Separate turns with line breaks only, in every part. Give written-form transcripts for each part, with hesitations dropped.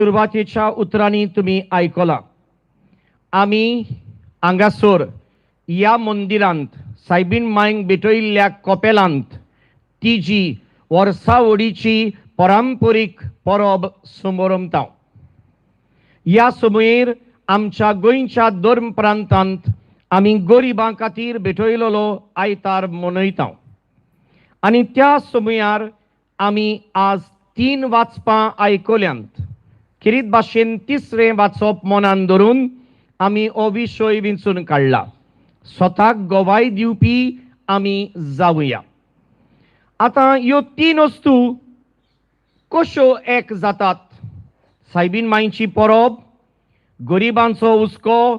सुरवातेच्या उतरांनी तुमी आयकलां. आमी हांगासर ह्या मंदिरांत सायबीण मांयक भेटयल्ल्या कपेलांत तिजी वर्सावडीची परंपरीक परब समरमता. ह्या समयेर आमच्या गोंयच्या धर्म प्रांतांत आमी गरिबां खातीर भेटयलेलो आयतार मनयता आनी त्या समयार आमी आज तीन वाचपां आयकल्यांत. खेरीत भाशेन तिसरें वाचप मनान धरून आमी हो विशय विंचून काडला, स्वताक गवाय दिवपी आमी जावया. आतां ह्यो तीन वस्तू कश्यो एक जातात? सायबीन मांयची परब, गरिबांचो हुस्को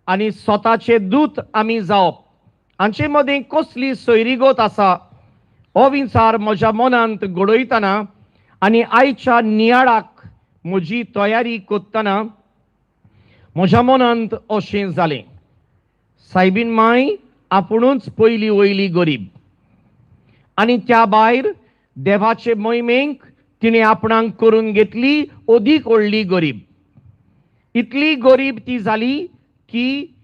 आनी स्वताचे दूत आमी जावप हांचे मदीं कसली सोयरीगत आसा? हो विचार म्हज्या मनांत घडयतना आनी आयच्या नियाळाक म्हजी तयारी करतना म्हज्या मनांत अशें जालें, सायबीन मांय आपुणूच पयली वयली गरीब आनी त्या भायर देवाचे मोहिमेक तिणें आपणाक करून घेतली अदीक व्हडली गरीब. इतली गरीब ती जाली की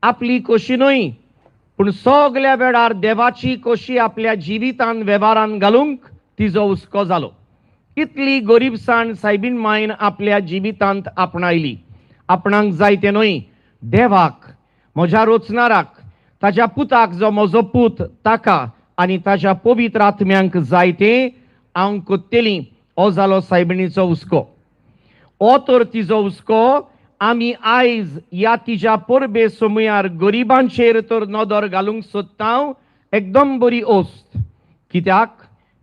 आपली कशी न्हय पूण सगल्या वेळार देवाची कशी आपल्या जिवितान वेव्हारान घालूंक तिजो हुस्को जालो. इतली गरीबसाण सायबीन मायन आपल्या जिवितांत आपणायली. आपणाक जाय तें न्हय, देवाक, म्हज्या रोचणाराक, ताज्या पुताक जो म्हजो पूत ताका आनी ताज्या पवित्र आत्म्यांक जाय तें हांव कोत्तेली, हो जालो सायबिणीचो हुस्को. हो तर तिजो हुस्को. आमी आयज ह्या तिज्या परबे समयार गरिबांचेर तर नदर घालूंक सोदता, एकदम बरी ओस्त. कित्याक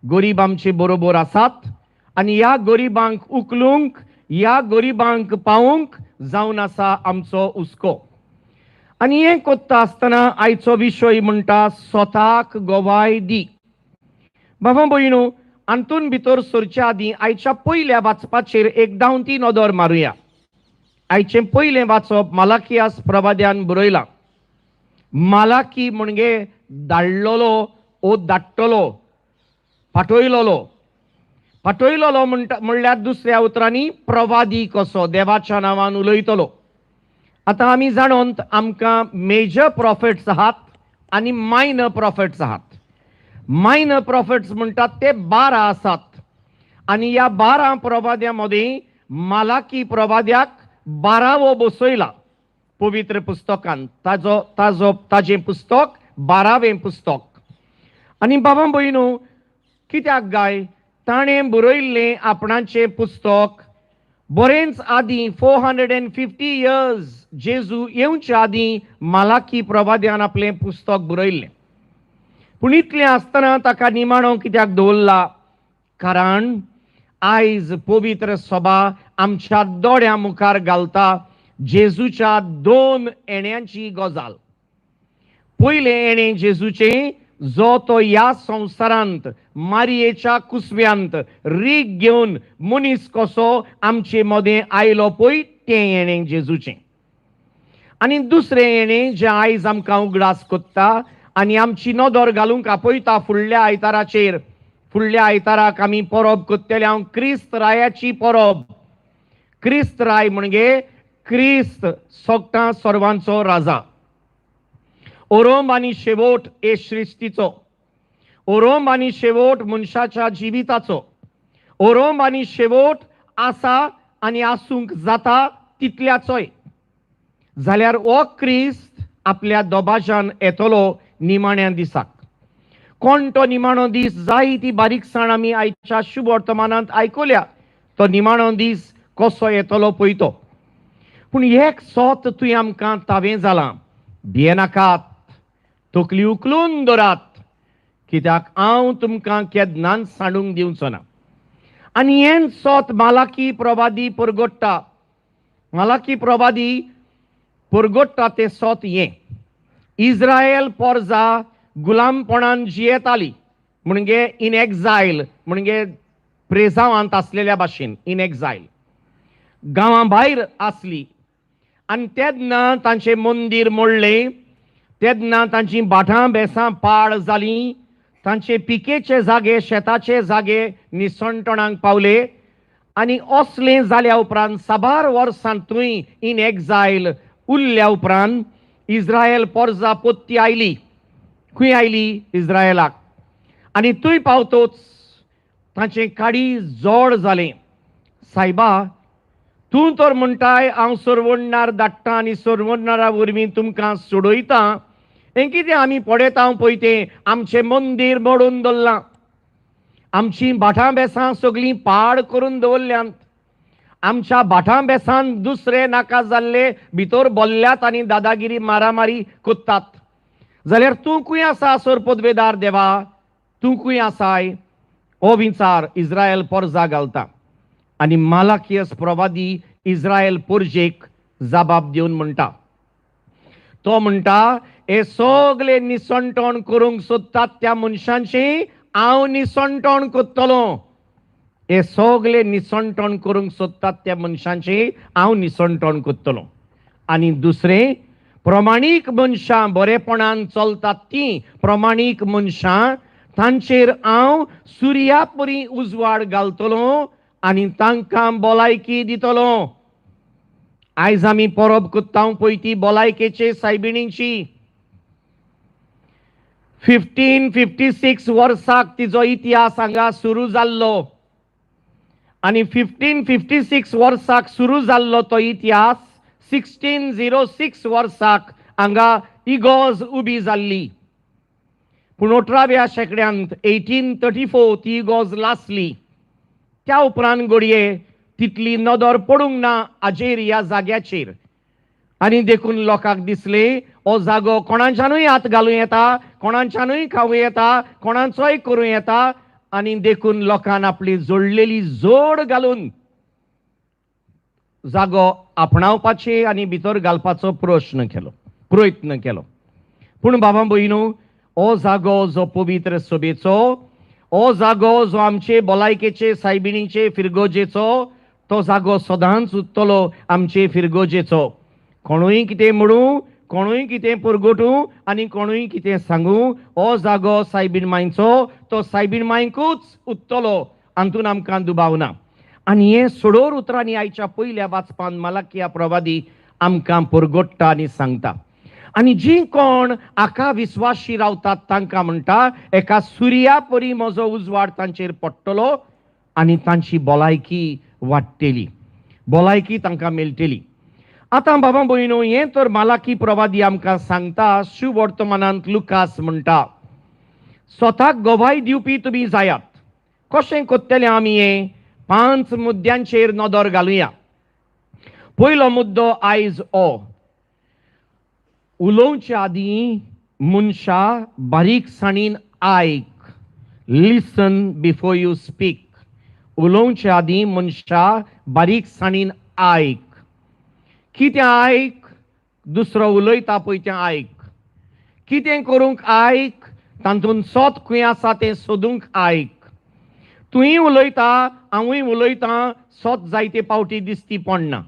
गरीब आमचे बरोबर आसात आनी ह्या गरिबांक उखलूंक, ह्या गरिबांक पावूंक जावन आसा आमचो हुस्को. आनी हें कोत्ता आसतना आयचो विशय म्हणटा, स्वताक गवाय दी. बाबा भयणू, हातून भितर सरच्या आदीं आयच्या पयल्या वाचपाचेर एक धांवती नदर मारुया. आयचें पयलें वाचप मालाकियास प्रवाद्यान बरयलां. मालाकी म्हणजे धाडलेलो ओ धाडटलो, पाठयलोलो. पाठयलोलो म्हणटा म्हणल्यार दुसऱ्या उतरांनी प्रवादी कसो देवाच्या नांवान उलयतलो. आतां आमी जाणोन आमकां मेजर प्रॉफेट्स आहात आनी मायनर प्रॉफेट्स आहात. मायनर प्रॉफेट्स म्हणटात ते 12 आसात आनी ह्या 12 प्रवाद्यां मदीं मालाकी प्रवाद्याक 12वो बसयला पवित्र पुस्तकान. ताजो ताजो ताजें पुस्तक 12वें पुस्तक. आनी बाबा भयणू, कित्याक गाय ताणें बरयल्लें आपणाचें पुस्तक बरेंच आदीं, 450 इयर्स जेजू येवचे आदीं मालाकी प्रवाद्यान आपलें पुस्तक बरयल्लें. पूण इतलें आसतना ताका निमाणो कित्याक दवरला? कारण आयज पवित्र सभा आमच्या दोळ्यां मुखार घालता जेजूच्या दोन येण्यांची गजाल. पयलें येणें जेजूचें, जो तो ह्या संवसारांत मारयेच्या कुसव्यांत रीग घेवन मनीस कसो आमचे मदें आयलो पळय, तें येणें जेजूचें. आनी दुसरें येणें जें आयज आमकां उगडास कोत्ता आनी आमची नदर घालूंक आपयता फुडल्या आयताराचेर. फुडल्या आयताराक आमी परब कोत्तले हांव क्रिस्त रायाची परब. क्रिस्त राय म्हणजे क्रिस्त सोगटां सर्वांचो राजा, ओरोम आनी शेवट हे सृश्टीचो, ओरोम आनी शेवट मनशाच्या जिविताचो, ओरोम आनी शेवट आसा आनी आसूंक जाता तितल्याचोय. जाल्यार हो क्रिस्त आपल्या दबाज्यान येतलो निमाण्या दिसाक. कोण तो निमाणो दीस? जाय ती बारीकसाण आमी आयच्या शुभ वर्तमानांत आयकुल्या. तो निमाणो दीस कसो येतलो पळय तो. पूण एक सोत तुवें आमकां तावें जालां, भियेनाकात, तकली उखलून दवरात, कित्याक हांव तुमकां केन्नाच सांडूंक दिवचो ना. आनी हें सोत मालाकी प्रवादी परगट्टा. मालाकी प्रवादी परगट्टा तें सोत हें, इस्रायल पोरजा गुलामपणान जियेताली, म्हणजे इन एक्झायल, म्हणजे प्रेजावांत आसलेल्या भाशेन, इन एक्झायल, गांवां भायर आसली. आनी तेन्ना तांचें मंदीर मोडलें, तेन्ना तांची भाटां बेसां पाड जालीं, तांचे पिकेचे जागे, शेताचे जागे निसणटणाक पावले. आनी असलें जाल्या उपरांत साबार वर्सां थंय इन एक्झायल उरल्या उपरांत इस्रायल पोरजा पोत्ती आयली. खंय आयली? इस्रायलाक. आनी थंय पावतोच तांचें काडी जोड जालें. सायबा, तूं तर म्हणटाय हांव सरवणनार धाडटा आनी सरवणनारा वरवीं तुमकां सोडयता. हें कितें आमी पळयता पळय तें आमचें मंदीर मोडून दवरलां, आमचीं भाटां बेसां सगळीं पाड करून दवरल्यांत, आमच्या भाटां बेसान दुसरे नाका जाल्ले भितर बोल्ल्यात आनी दादागिरी मारामारी कोत्तात. जाल्यार तूं खंय आसा सरपदवेदार देवा, तूं खंय आसाय? हो विचार इस्रायल पोरजा घालता. आनी मालाकियस प्रवादी इस्रायल पोरजेक जबाब दिवन म्हणटा, तो म्हणटा हे सगळे निसणटण करूंक सोदतात त्या मनशांची हांव निसणटण करतलो. हे सगळे निसणटण करूंक सोदतात त्या मनशांची हांव निसणटण करतलो. आनी दुसरें, प्रमाणीक मनशां बरेपणान चलतात ती प्रमाणीक मनशां तांचेर हांव सुर्या परी उजवाड घालतलो आनी तांकां भलायकी दितलो. आयज आमी परब करता पळय ती भलायकेचे सायबिणींची. 1556 वर्साक तिजो इतिहास हांगा सुरू जाल्लो आनी 1556 वर्साक सुरू जाल्लो तो इतिहास 1606 वर्साक हांगा इगोज उबी जाल्ली. पूण 18व्या शेंकड्यांत 1834 ती इगोज लासली. त्या उपरांत घडये तितली नदर पडूंक ना हाजेर ह्या जाग्याचेर आनी देखून लोकांक दिसलें हो जागो कोणाच्यानूय हात घालूं येता, कोणाच्यानूय खावूं येता, कोणाचोय करूं येता. आनी देखून लोकान आपली जोडलेली जोड घालून जागो आपणावपाचे आनी भितर घालपाचो प्रश्न केलो, प्रयत्न केलो. पूण बाबा भयणू, हो जागो जो पवित्र सभेचो, हो जागो जो आमचे भलायकेचे सायबिणीचे फिरगोजेचो, तो जागो सदांच उरतलो आमचे फिरगोजेचो. कोणूय कितें म्हणूं, कोणूय कितें पुरगोटूं आनी कोणूय कितें सांगूं, हो जागो सायबीण मांयचो, तो सायबीण मांयकूच उरतलो, हातून आमकां दुबाव ना. आनी हें सोडोर उतरांनी आयच्या पयल्या वाचपान मालाकिया प्रवादी आमकां पुरगोट्टा आनी सांगता. आनी जी कोण हाका विस्वाशी रावतात तांकां म्हणटा एका सुर्या परी म्हजो उजवाड तांचेर पडटलो आनी तांची भलायकी वाडटली, भलायकी तांकां मेळटली. आतां बाबा भयणो, हें तर मालाकी प्रवादी आमकां सांगता. सुवर्तमानांत लुकास म्हणटा स्वताक गवाय दिवपी तुमी जायात. कशें करतले आमी हें? 5 मुद्द्यांचेर नदर घालुया. पयलो मुद्दो आयज हो, उलोवचे आदीं मनशा बारीकसाणीन आयक. Listen before you speak. उलोवचे आदीं मनशा बारीकसाणीन आयक. कितें आयक? दुसरो उलयता पळय तें आयक. कितें करूंक आयक? तातूंत सत खंय आसा तें सोदूंक आयक. तुंय उलयता, हांवूय उलयतां, सत जायते फावटी दिसती पडना.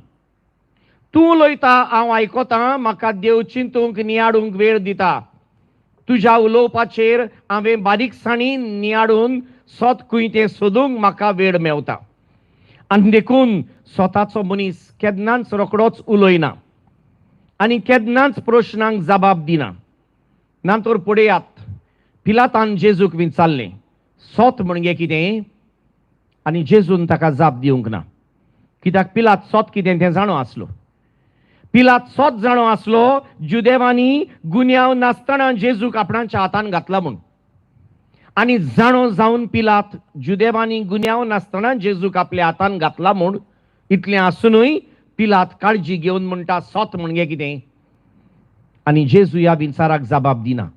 तूं उलयता, हांव आयकतां, म्हाका देव चिंतूंक नियाडूंक वेळ दिता. तुज्या उलोवपाचेर हांवें बारीकसाणीन नियाडून सत खंय तें सोदूंक म्हाका वेळ मेवता. आनी देखून स्वताचो मनीस केन्नाच रोखडोच उलयना आनी केन्नाच प्रश्नांक जबाब दिना. ना तर पळयात, पिलातान जेजूक विचारलें सत म्हणजे कितें? आनी जेजून ताका जाप दिवंक ना. कित्याक पिलात सत कितें तें जाणो आसलो. पिलात सत जाणो आसलो जुदेवांनी गुन्यांव नासतना जेजूक आपणाच्या हातान घातला म्हूण. आनी जाणो जावन पिलात जुदेवांनी गुन्यांव नासतना जेजूक आपल्या हातान घातला म्हूण, इतलें आसुनूय पिलात काळजी घेवन म्हणटा सत म्हणजे कितें? आनी जेजू ह्या विचाराक जबाब दिना.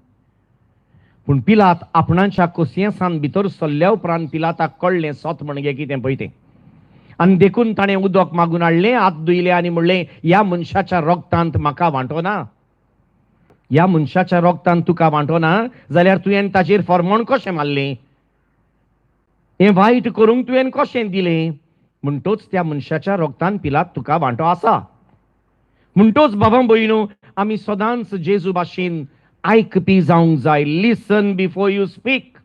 पूण पिलात आपणाच्या कोसियेंसान भितर सरल्या उपरांत पिलाताक कळ्ळें सत म्हणजे कितें पळय तें. आनी देखून ताणें उदक मागून हाडलें, हात धुयले आनी म्हणलें ह्या मनशाच्या रोगतांत म्हाका वांटो ना. ह्या मनशाच्या रोगतान तुका वांटो ना जाल्यार तुवें ताचेर फॉर्मोण कशें मारलें? हें वायट करूंक तुवें कशें दिलें? म्हणटोच त्या मनशाच्या रोगतान पिलात तुका वांटो आसा. म्हणटोच बाबा भयणू, आमी सदांच जेजू भाशेन आयकपी जावंक जाय. Listen before you speak.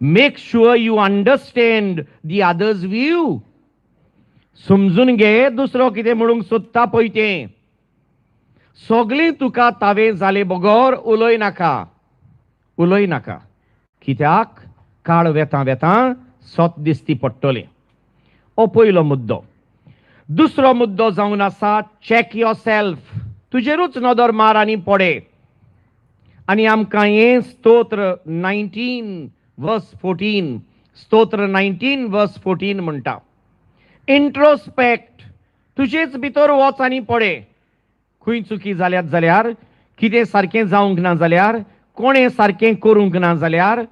Make sure you understand the other's view. समजून घे दुसरो कितें म्हणूंक सोदता पळय तें. सगळीं तुका तावे जाले बगर उलय नाका, उलय नाका. कित्याक काळ वेता वेता सत दिसती पडटलें. हो पयलो मुद्दो. दुसरो मुद्दो जावन आसा चॅक your self. तुजेरूच नदर मार आनी पडे. आनी आमकां हें स्तोत्र 19 वर्स 14, स्तोत्र 19 वर्स 14 म्हणटा, इंट्रोस्पेक्ट. तुजेच भितर वच आनी पडे. खंय चुकी जाल्यात जाल्यार, कितें सारकें जावंक ना जाल्यार, कोणें सारकें करूंक ना जाल्यार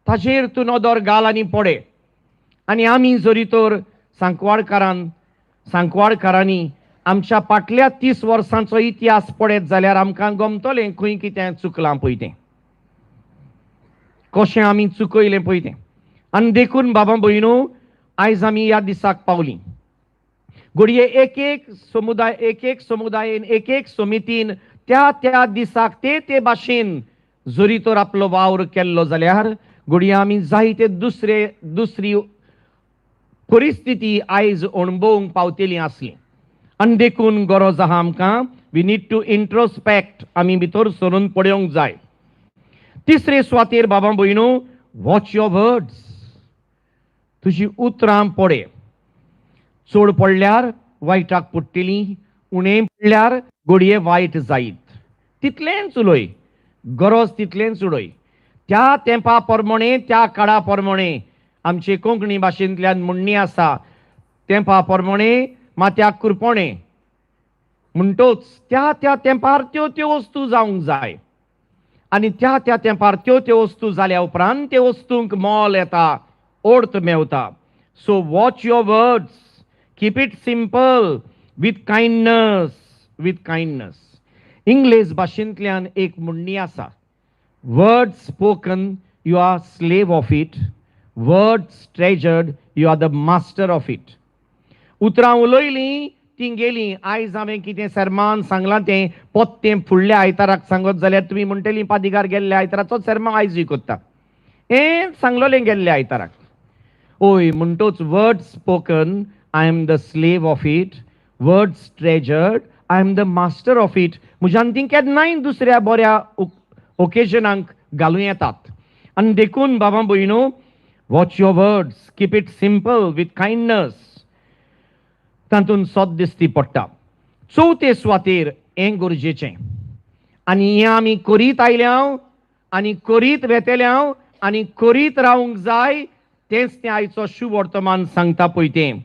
ताचेर तूं नदर घाल आनी पडे. आनी आमी जरी तर सांकवाळकारान सांकवाळकारांनी आमच्या फाटल्या 30 वर्सांचो इतिहास पळयत जाल्यार आमकां गमतलें खंय कितें चुकलां पळय तें, कशें आमी चुकयलें पळय तें. आनी देखून बाबा भयणू आयज आमी ह्या दिसाक पावलीं. घडये एक एक समुदाय, एक एक समुदायेन, एक एक समितीन त्या त्या दिसाक ते ते भाशेन जरी तर आपलो वावर केल्लो जाल्यार घडये आमी जायते दुसरे दुसरी परिस्थिती आयज अणभवूंक पावतली आसली. आनी देखून गरज आहा आमकां, we need to introspect. आमी भितर सरून पळोवंक जाय. तिसरे सुवातेर बाबा भयणू वॉच your words. तुजी उतरां पळय. चड पडल्यार वायटाक पडटली, उणें पडल्यार घडये वायट जायत. तितलेंच उलय, गरज तितलेंच उडय. त्या तेंपा प्रमाणे, त्या काळा प्रमाणे आमचे कोंकणी भाशेंतल्यान म्हणणी आसा, तेंपा प्रमाणे माथ्याक कुरपोणें. म्हणटोच त्या त्या तेंपार त्यो त्यो वस्तू जावंक जाय. आनी त्या त्या तेंपार त्यो त्यो वस्तू जाल्या उपरांत ते वस्तूंक मोल येता, अर्थ मेवता. So watch your words, keep it simple with kindness, with kindness. English भाशेंतल्यान एक म्हणणी आसा, word spoken you are slave of it, words treasured you are the master of it. उतरां उलयलीं तीं गेलीं. आयज हांवें कितें सरमान सांगलां तें पोत्तें फुडल्या आयताराक सांगत जाल्यार तुमी म्हणटलीं पादिगार गेल्ल्या आयताराचोच सेर्मांव आयजूय कोत्ता, हें सांगलोलें गेल्ल्या आयताराक. ओय, म्हणटोच word spoken I am the slave of it, words treasured I am the master of it. म्हज्यान तीं केन्नाय दुसऱ्या बऱ्या ओकेजनांक घालूं येतात. आनी देखून बाबा भयणू watch your words, keep it simple with kindness. तातूंत सत दिसती पडटा. चवथे सुवातेर हें गरजेचें आनी हें आमी करीत आयल्या आनी करीत वेतल्या आनी करीत रावंक जाय. तेंच तें आयचो शुवर्तमान सांगता पळय तें,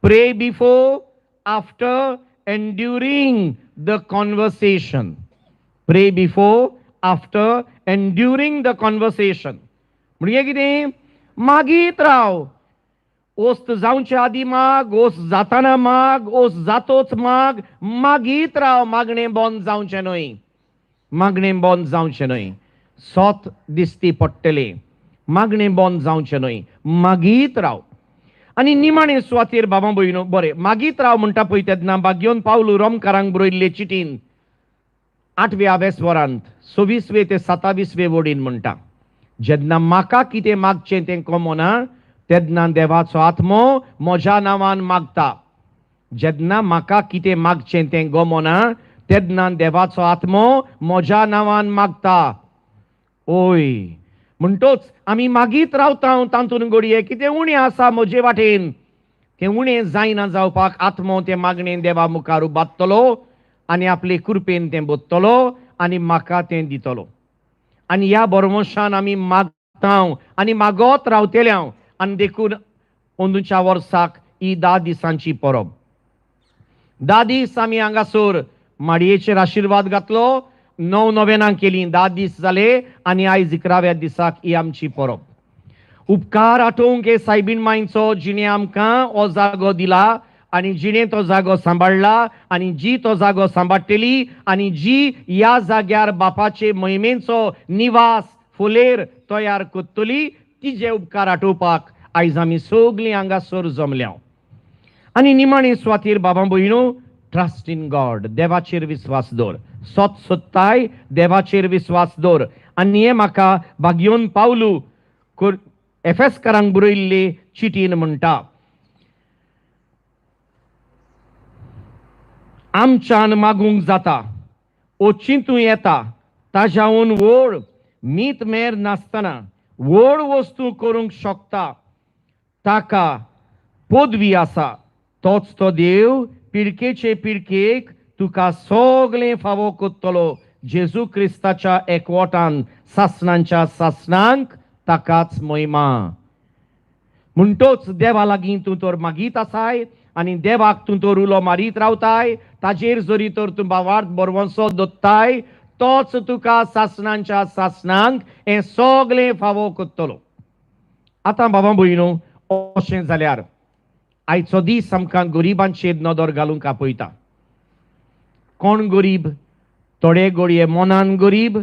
pray before, after and during the conversation. Pray before, after and during the conversation. म्हणजे कितें, मागीत राव. ओस्त जावचे आदी माग, ओस जाताना माग, ओस जातोच माग, मागीत राव. मागणें बंद जावचें न्हय, मागणें बंद जावचें न्हय. सत दिसती पडटलें, मागणें बंद जावचें न्हय, मागीत राव. आनी निमाणे सुवातेर बाबा भयणो बरें मागीत राव म्हणटा पळय तेन्ना भाग्योन पावलू रोमकारांक बरयल्ले चिटीन 8व्या वेसवरांत 26वे ते 27वे वडीन म्हणटा, जेन्ना म्हाका कितें मागचें तें कमोना तेन्ना देवाचो आत्मो म्हज्या नांवान मागता. जेन्ना म्हाका कितें मागचें तें गमोना तेन्ना देवाचो आत्मो म्हज्या नांवान मागता. ओय, म्हणटोच आमी मागीत रावता तातूंत घडये कितें उणें आसा म्हजे वाटेन, तें उणें जायना जावपाक आत्मो तें मागणें देवा मुखार उबारतलो आनी आपले कृपेन तें बोत्तलो आनी म्हाका तें दितलो. आनी ह्या बरमोशान आमी मागता आनी मागत रावतले हांव. आनी देखून अंदूच्या वर्साक ही 10 दिसांची परब. 10 दीस आमी हांगासर माडयेचेर आशिर्वाद घातलो, 9 नोवेनां केली, 10 दीस जाले आनी आयज 11व्या दिसाक ही आमची परब. उपकार आठोवंक हे सायबीण मांयचो जिणें आमकां हो जागो दिला आनी जिणें तो जागो सांबाळ्ळा आनी जी तो जागो सांबाळटली आनी जी ह्या जाग्यार बापाचे महिमेचो निवास फुलेर तयार करतली तिजे उपकार आठोवपाक आयज आमी सगळीं हांगासर जमल्या. आनी निमाणे सुवातेर बाबा भयणो ट्रस्ट इन गॉड, देवाचेर विस्वास दवर, सत सोदताय देवाचेर विस्वास दवर. आनी हें म्हाका भाग्योन पावलू एफेसकारांक बरयल्ले चिटीन म्हणटा, आमच्यान मागूंक जाता ओ चिंतूं येता ताज्याहून व्हड मीत मेर नासतना व्हड वस्तू करूंक शकता ताका पदवी आसा. तोच तो देव पिळकेचे पिळकेक तुका सगळें फावो करतलो जेजू क्रिस्ताच्या एकवटान सासणांच्या सासणांक ताकाच महिमा. म्हणटोच देवा लागीं तूं तर मागीत आसाय आनी देवाक तूं तर उलो मारीत रावताय, ताजेर जरी तर तूं भावार्थ बरवंसो दत्ताय, तोच तुका सासणांच्या सासणांक हें सगळें फावो करतलो. आतां बाबा भयणो, अशें जाल्यार आयचो दीस आमकां गरिबांचेर नदर घालूंक आपयता. कोण गरीब? थोडे घडये मनान गरीब,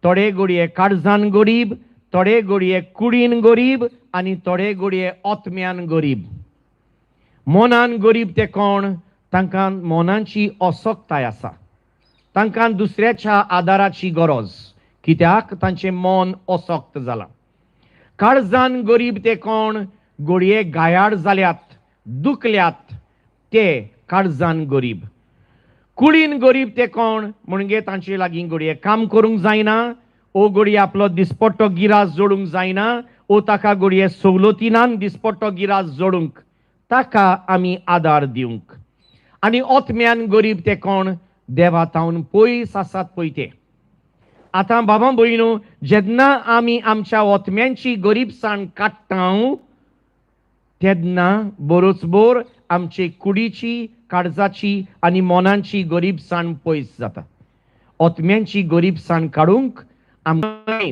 थोडे घडये काळजान गरीब, थोडे घडये कुडीन गरीब आनी थोडे घडये आत्म्यान गरीब. मनान गरीब ते कोण? तांकां मनाची असक्ताय आसा, तांकां दुसऱ्याच्या आदाराची गरज, कित्याक तांचें मन असक्त जालां. काळजान गरीब ते कोण? घडये गायाड जाल्यात, दुखल्यात, ते काळजान गरीब. कुडीन गरीब ते कोण? म्हणजे तांचे लागीं घडये काम करूंक जायना, ओ घडये आपलो दिसपट्टो गिरास जोडूंक जायना, ओ ताका घडये सवलतीनान दिसपट्टो गिरास जोडूंक, ताका आमी आदार दिवंक. आनी ओतम्यान गरीब ते कोण? देवा तावन पयस आसात पळय ते. आतां बाबा भयणो, जेन्ना आमी आमच्या ओतम्यांची गरीबसाण काडटा तेन्ना बरोचबोर आमचे कुडीची, काळजाची आनी मनाची गरीबसाण पयस जाता. ओतम्यांची गरीबसाण काडूंक आमकां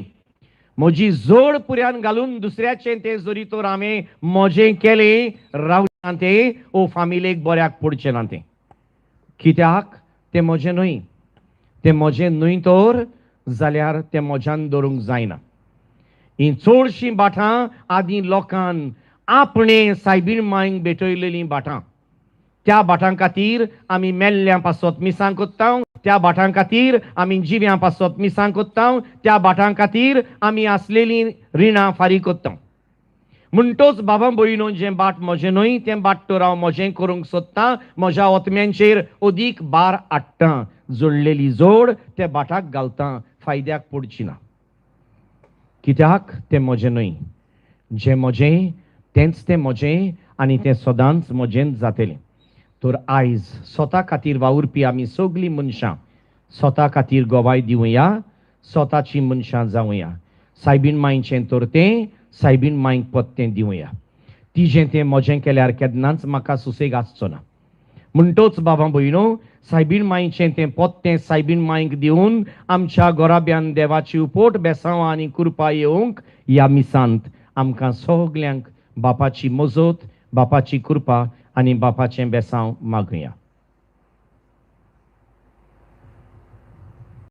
म्हजी जोड पुऱ्यान घालून दुसऱ्याचें तें जरी तर हांवें म्हजें केलें रावना तें, ओ फामिलेक बऱ्याक पडचें ना तें, कित्याक तें म्हजें न्हय. तें म्हजें न्हय तर जाल्यार तें म्हज्यान दवरूंक जायना. हीं चडशीं भाटां आदीं लोकान आपणें सायबीण मांयक भेटयलेलीं भाटां. त्या भाटां खातीर आमी मेल्ल्यां पासत मिसां कोत्ता, त्या भाटां खातीर आमी जिव्यां पासत मिसां कोत्ता, त्या भाटां खातीर आमी आसलेलीं रिणां फारीक कोत्ता. म्हणटोच बाबा भयणो, जें भाट म्हजें न्हय तें भाट तर हांव म्हजें करूंक सोदतां, म्हज्या ओतम्यांचेर अदीक भार हाडटा, जोडलेली जोड त्या भाटाक घालता, फायद्याक पडची ना, कित्याक तें म्हजें न्हय. जें म्हजें तेंच तें म्हजें आनी तें सदांच म्हजेंच जातलें. तर आयज स्वता खातीर वावुरपी आमी सगळीं मनशां स्वता खातीर गवाय दिवया, स्वताची मनशां जावया. सायबीण मांयचें तर तें सायबीण मांयक पत्तें दिवया, तिजें तें म्हजें केल्यार केन्नाच म्हाका सुसेग आसचो ना. म्हणटोच बाबा भयणो, सायबीण मांयचें तें पत्तें सायबीण मांयक दिवन आमच्या गोराब्यान देवाची उपोट बेसांव आनी कृपा येवंक ह्या मिसांत आमकां सगल्यांक बापाची मजत, बापाची कृपा आनी बापाचें बेसांव मागुया.